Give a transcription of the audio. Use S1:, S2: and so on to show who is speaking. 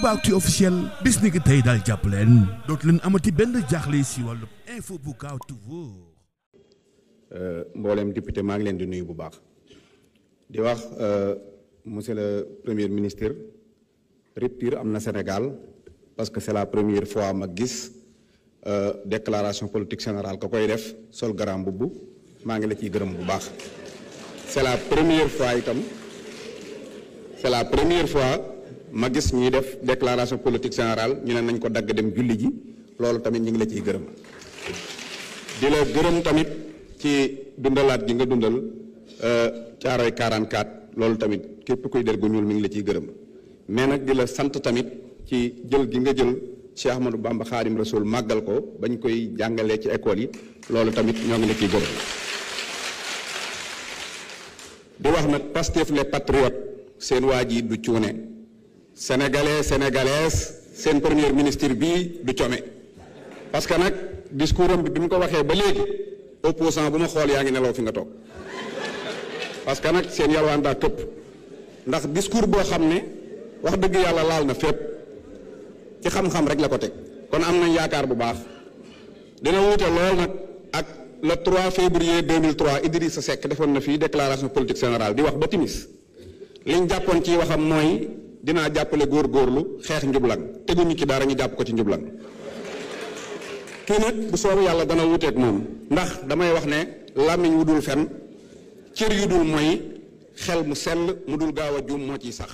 S1: Toubaactu officiel bis ni ki tey daal jàpp leen dootu leen amati benn jaaxle si wàllu info bu gaaw te wóor.
S2: mboolem député maa ngi leen di nuyu bu baax di wax monsieur le premier ministre rupture am na Sénégal parce que c'est la première fois ma gis déclaration politique générale ka koy def sol garam mbubb maa ngi la ciy gërëm bu baax. c'est la première fois itam ma gis ñuy def déclaration politique générale ñu ne nañ ko dagg dem julli ji loolu tamit ñu ngi la ciy gërëm di la gërëm tamit ci dundalaat gi nga dundal Caaroy 44 loolu tamit képp kuy der gu ñuul mi ngi la ciy gërëm mais nag di la sant tamit ci jël gi nga jël Cheikh Ahmadou Bamba Khadim Rasoul màggal ko bañ koy jàngalee ci école yi loolu tamit ñoo ngi la ciy gërëm di wax nag Pastef les patriotes seen waa ji du cuune sénégalais sénégalaise seen premier ministre bii du come parce que nag discours am bi mu ko waxee ba léegi opposant bu ma xool yaa ngi nelaw fi nga toog parce que nag seen yalwaan daa këpp ndax discours boo xam ne wax dëgg yàlla laal na fépp ci xam-xam rek la ko teg kon am nañ yaakaar bu baax dina wuute lool nag ak le 3 février 2003 Idrissa Seck defoon na fii déclaration politique générale di wax ba timis liñ jàppoon ci waxam mooy dinaa jàppale góorgóorlu xeex njublang teguñu ci dara ñu jàpp ko ci njublang kii nag bu soobu yàlla dana wuuteeg moom ndax damay wax ne làmmiñ wu dul fen cër yu dul mooy xel mu sell mu dul gaaw a juum moo ciy sax